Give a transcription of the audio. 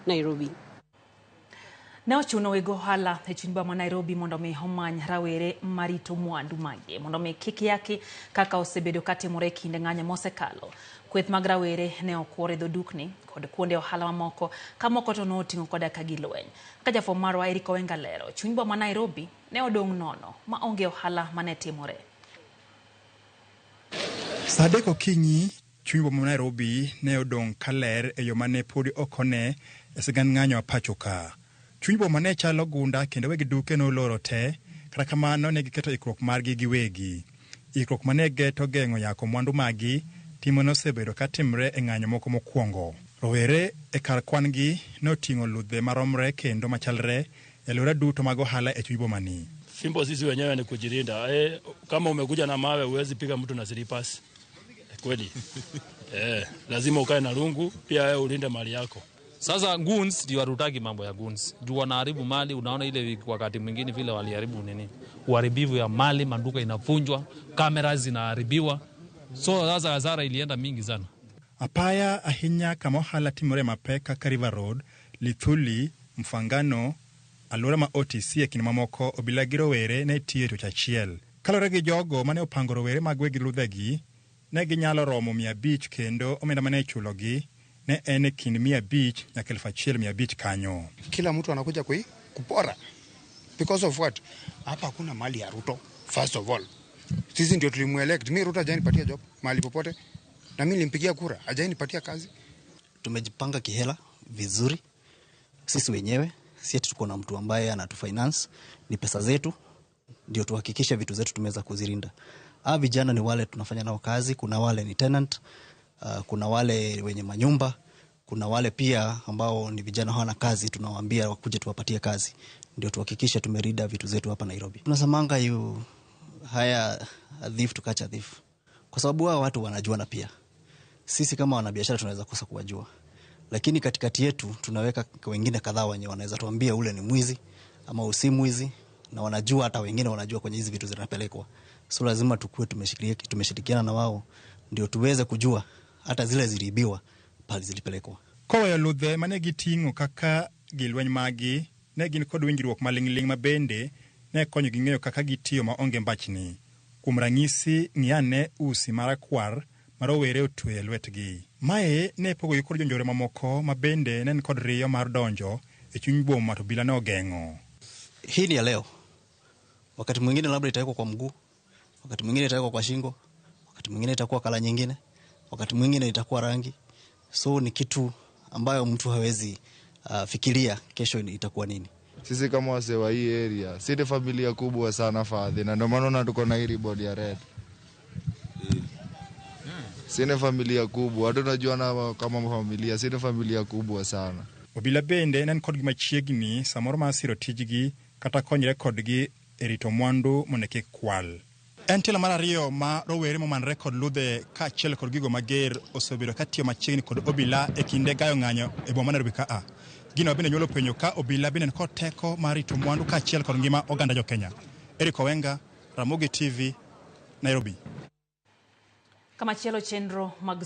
Nairobi. Ne ochuno weg ohala e chuny boma ma Nairobi mondo mi omany rawere marito mwandu maggi mondo mi kik yaki kaka osebedo katimore e kinde ng'anyo mosekalo. Kweth mag rawere ne okwor e dho dukni kod kuonde ohala mamoko ka moko to noting'o koda ka gilweny. Kaka jafwambo marwa Eric Owenga lero, chuny boma ma Nairobi ne odong' nono ma onge ohala mane timore. Saa 3 okinyi, chuny boma ma Nairobi ne odong' kaler e yo mane podi ok one e sigand ng'anyo ma pacho ka. Chuny boma ne chalo gunda kendo weg duke noloro te, kata kamano ne giketo ikruok margi giwegi. Ikruok mane geto geng'o yako mwandu maggi, timo nosebedo ka timre e ng'anyo moko mokwongo. Rowere e kar kwan gi noting'o ludhe maromre kendo machalre e alwora duto mag ohala e chuny boma ni. Fimbo sisi wenyewe ni kujilinda. Kama umekuja na mawe huwezi piga mtu na slippers. Kweli. Lazima ukae na rungu pia wewe ulinde mali yako. Sasa goons ndio hatutaki mambo ya goons. Juu wanaharibu mali, unaona ile wakati mwingine vile waliharibu nini? Uharibifu ya mali, maduka inavunjwa, kamera zinaharibiwa. So sasa hasara ilienda mingi sana. Apaya ahinya kama ohala timore mapek kaka River Road, Lithuli, Mfangano, alwora ma OTC e kind mamoko obila gi rowere ne tiyo e tich achiel. Kaluwore gi jogo mane opango rowere mag weg ludhegi, ne ginyalo romo 500 kendo omenda mane ichulogi ne en e kind 500 nyaka 1500 kanyo. Kila mtu anakuja kupora. Because of what? Hapa hakuna mali ya Ruto, first of all. Sisi ndio tulimuelect. Mimi Ruto hajanipatia job mahali popote. Na mimi nilimpigia kura, hajanipatia kazi. Tumejipanga kihela vizuri sisi wenyewe, si ati tuko na mtu ambaye anatufinance, ni pesa zetu ndio tuhakikishe vitu zetu tumeweza kuzilinda. Hawa vijana ni wale tunafanya nao kazi, kuna wale ni tenant, kuna wale wenye manyumba, kuna wale pia ambao ni vijana hawana kazi, tunawaambia wakuje tuwapatie kazi ndio tuhakikishe tumelinda vitu zetu hapa Nairobi. Tunasemanga you hire a thief to catch a thief, kwa sababu hao watu wanajuana pia. Sisi kama wanabiashara tunaweza kosa kuwajua, lakini katikati yetu tunaweka wengine kadhaa wenye wanaweza tuambia ule ni mwizi ama usi mwizi, na wanajua, hata wengine wanajua kwenye hizi vitu zinapelekwa. So lazima tukue tumeshirikiana na wao ndio tuweze kujua hata zile ziliibiwa pale zilipelekwa. Koweyo ludhe mane giting'o kaka gilweny magi, ne gin kod winjruok maling'ling' ma bende ne konyogi ng'eyo kaka gitiyo maonge mbachni. Kuom ranyisi, ng'i ane usi marakwar ma rowere otweyo e lwetgi. Mae ne pogogi kod jonjore mamoko ma bende ne nikod riyo mar donjo e chuny boma to obila ne ogeng'o. Hii ni ya leo. Wakati mwingine labda itawekwa kwa mguu, wakati mwingine itawekwa kwa shingo, wakati mwingine itakuwa color nyingine, wakati mwingine itakuwa rangi. So ni kitu ambayo mtu hawezi fikiria kesho itakuwa nini. Sisi kama wasee wa hii area, si ni familia kubwa sana fadhi, na ndio maana tuko na hii board ya red. Si ni familia kubwa, hata tunajuana kama familia, si ni familia kubwa sana. Obila bende ne nikod gi machiegni samoro mar siro tijgi kata konyre kodgi e rito mwandu mondo kik kwal. En tielo mar ariyo ma rowere momanore kod ludhe kaachiel kod gigo mager osebedo katiyo machiegni kod obila e kinde gayo ng'anyo e boma ma Nairobi kaa. Gino bende nyuolo penjo ka obila bende nikod teko mar rito mwandu kaachiel kod ngima oganda jo Kenya. Eric Owenga, Ramogi TV, Nairobi. Kamachielo chenro mag